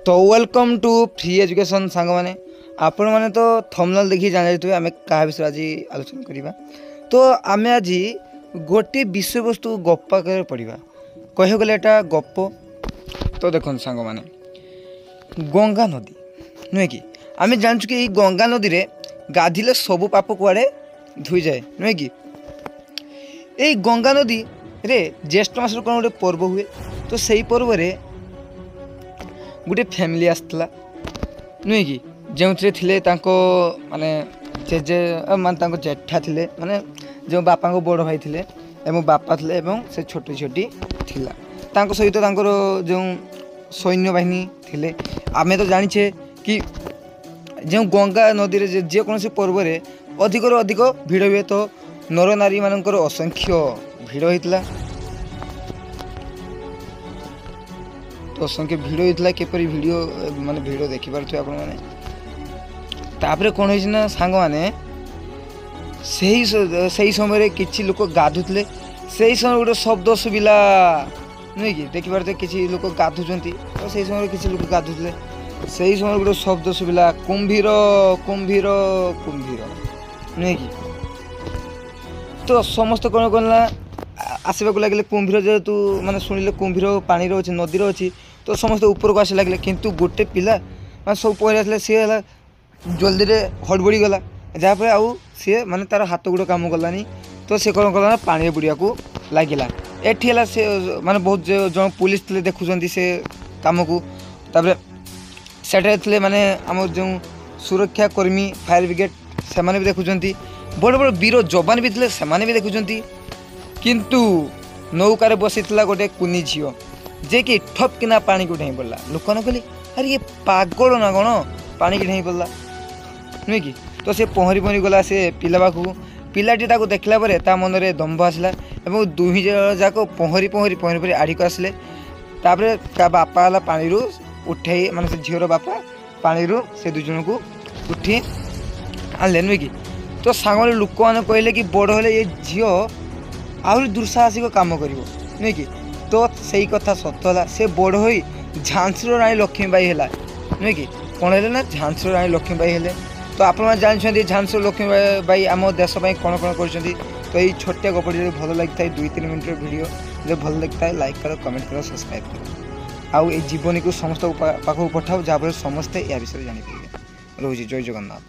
ତ welcome to free education ସାଙ୍ଗମାନେ। ଆପଣମାନେ ତ ଥମ୍ବନେଲ୍ ଦେଖି ଜାଣିଯାଇଥିବେ ଆମେ କାହା ବିଷୟରେ ଆଜି ଆଲୋଚନା କରିବା। ତ ଆମେ ଆଜି ଗୋଟିଏ ବିଷୟବସ୍ତୁ ଗପ ଆକାରରେ ପଢ଼ିବା। କହିବାକୁ ଗଲେ ଏଇଟା ଗପ। ତ ଦେଖନ୍ତୁ ସାଙ୍ଗମାନେ, ଗଙ୍ଗା ନଦୀ ନୁହେଁ କି, ଆମେ ଜାଣିଛୁ କି ଏଇ ଗଙ୍ଗା ନଦୀରେ ଗାଧିଲେ ସବୁ ପାପ କୁଆଡ଼େ ଧୋଇଯାଏ, ନୁହେଁ କି? ଏଇ ଗଙ୍ଗା ନଦୀରେ ଜ୍ୟେଷ୍ଠ ମାସରେ କ'ଣ ଗୋଟେ ପର୍ବ ହୁଏ। ତ ସେଇ ପର୍ବରେ ଗୋଟେ ଫ୍ୟାମିଲି ଆସିଥିଲା, ନୁହେଁ କି, ଯେଉଁଥିରେ ଥିଲେ ତାଙ୍କ ମାନେ ଜେଜେ, ମାନେ ତାଙ୍କ ଜେଠା ଥିଲେ, ମାନେ ଯେଉଁ ବାପାଙ୍କ ବଡ଼ ଭାଇ ଥିଲେ ଏବଂ ବାପା ଥିଲେ ଏବଂ ସେ ଛୋଟ ଝିଅଟି ଥିଲା। ତାଙ୍କ ସହିତ ତାଙ୍କର ଯେଉଁ ସୈନ୍ୟବାହିନୀ ଥିଲେ। ଆମେ ତ ଜାଣିଛେ କି ଯେଉଁ ଗଙ୍ଗା ନଦୀରେ ଯେକୌଣସି ପର୍ବରେ ଅଧିକରୁ ଅଧିକ ଭିଡ଼ ହୁଏ। ତ ନରନାରୀମାନଙ୍କର ଅସଂଖ୍ୟ ଭିଡ଼ ହେଇଥିଲା, ତ ଅସଂଖ୍ୟ ଭିଡ଼ ହେଇଥିଲା। କିପରି ଭିଡ଼ିଓ ମାନେ ଭିଡ଼ ଦେଖିପାରୁଥିବେ ଆପଣମାନେ। ତାପରେ କ'ଣ ହେଇଛି ନା ସାଙ୍ଗମାନେ, ସେଇ ସମୟରେ କିଛି ଲୋକ ଗାଧୁଥିଲେ। ସେଇ ସମୟରେ ଗୋଟେ ଶବ୍ଦ ଶୁଭିଲା, ନୁହେଁ କି? ଦେଖିପାରୁଥିବେ କିଛି ଲୋକ ଗାଧୁଛନ୍ତି। ତ ସେଇ ସମୟରେ କିଛି ଲୋକ ଗାଧୁଥିଲେ। ସେଇ ସମୟରେ ଗୋଟେ ଶବ୍ଦ ଶୁଭିଲା, କୁମ୍ଭୀର କୁମ୍ଭୀର କୁମ୍ଭୀର, ନୁହେଁ କି? ତ ସମସ୍ତେ କ'ଣ କଲେ ନା ଆସିବାକୁ ଲାଗିଲେ। କୁମ୍ଭୀର ଯେହେତୁ ମାନେ ଶୁଣିଲେ କୁମ୍ଭୀର ପାଣିରେ ଅଛି, ନଦୀରେ ଅଛି, ତ ସମସ୍ତେ ଉପରକୁ ଆସି ଲାଗିଲେ। କିନ୍ତୁ ଗୋଟେ ପିଲା ମାନେ ସବୁ ପହଁରି ଆସିଲେ, ସିଏ ହେଲା ଜଲ୍ଦିରେ ହଡ଼ବଡ଼ି ଗଲା, ଯାହାଫଳରେ ଆଉ ସିଏ ମାନେ ତା'ର ହାତ ଗୋଡ଼ କାମ କଲାନି। ତ ସେ କ'ଣ କଲା ନା ପାଣିରେ ବୁଡ଼ିବାକୁ ଲାଗିଲା। ଏଠି ହେଲା ସେ ମାନେ ବହୁତ ଜଣ ପୋଲିସ ଥିଲେ, ଦେଖୁଛନ୍ତି ସେ କାମକୁ। ତାପରେ ସେଠାରେ ଥିଲେ ମାନେ ଆମର ଯେଉଁ ସୁରକ୍ଷା କର୍ମୀ, ଫାୟାର ବ୍ରିଗେଡ଼, ସେମାନେ ବି ଦେଖୁଛନ୍ତି। ବଡ଼ ବଡ଼ ବୀର ଯବାନ ବି ଥିଲେ, ସେମାନେ ବି ଦେଖୁଛନ୍ତି। କିନ୍ତୁ ନୌକାରେ ବସିଥିଲା ଗୋଟେ କୁନି ଝିଅ, ଯିଏକି ଠପ୍ କିନା ପାଣିକୁ ଡେଇଁ ପଡ଼ିଲା। ଲୋକମାନେ କହିଲେ, ଆରେ ଇଏ ପାଗଳ ନା କ'ଣ, ପାଣିକି ଡେଇଁ ପଡ଼ିଲା, ନୁହେଁ କି? ତ ସେ ପହଁରି ପହଁରି ଗଲା ସେ ପିଲା ପାଖକୁ। ପିଲାଟି ତାକୁ ଦେଖିଲା ପରେ ତା ମନରେ ଦମ୍ଭ ଆସିଲା ଏବଂ ଦୁହିଁ ଜଣ ଯାକ ପହଁରି ପହଁରି ପହଁରି ପହଁରି ଆଡ଼ିକୁ ଆସିଲେ। ତାପରେ ତା ବାପା ହେଲା ପାଣିରୁ ଉଠେଇ, ମାନେ ସେ ଝିଅର ବାପା ପାଣିରୁ ସେ ଦୁଇ ଜଣକୁ ଉଠି ଆଣିଲେ, ନୁହେଁ କି? ତ ସାଙ୍ଗରେ ଲୋକମାନେ କହିଲେ କି ବଡ଼ ହେଲେ ଏ ଝିଅ ଆହୁରି ଦୁଃସାହସିକ କାମ କରିବ, ନୁହେଁ କି? ତ ସେଇ କଥା ସତ ହେଲା। ସେ ବଡ଼ ହୋଇ ଝାନ୍ସୀର ରାଣୀ ଲକ୍ଷ୍ମୀବାଇ ହେଲା, ନୁହେଁ କି? କ'ଣ ହେଲେ ନା ଝାନ୍ସୀର ରାଣୀ ଲକ୍ଷ୍ମୀବାଇ ହେଲେ। ତ ଆପଣମାନେ ଜାଣିଛନ୍ତି ଝାନ୍ସୀର ଲକ୍ଷ୍ମୀବାଇ ଆମ ଦେଶ ପାଇଁ କ'ଣ କ'ଣ କରିଛନ୍ତି। ତ ଏଇ ଛୋଟିଆ ଗପଟି ଯଦି ଭଲ ଲାଗିଥାଏ, 2-3 ମିନିଟ୍ର ଭିଡ଼ିଓ ଯଦି ଭଲ ଲାଗିଥାଏ, ଲାଇକ୍ କର, କମେଣ୍ଟ କର, ସବସ୍କ୍ରାଇବ୍ କର, ଆଉ ଏଇ ଜୀବନୀକୁ ସମସ୍ତଙ୍କ ପାଖକୁ ପଠାଅ, ଯାହାଫଳରେ ସମସ୍ତେ ଏହା ବିଷୟରେ ଜାଣିପାରିବେ। ରହୁଛି, ଜୟ ଜଗନ୍ନାଥ।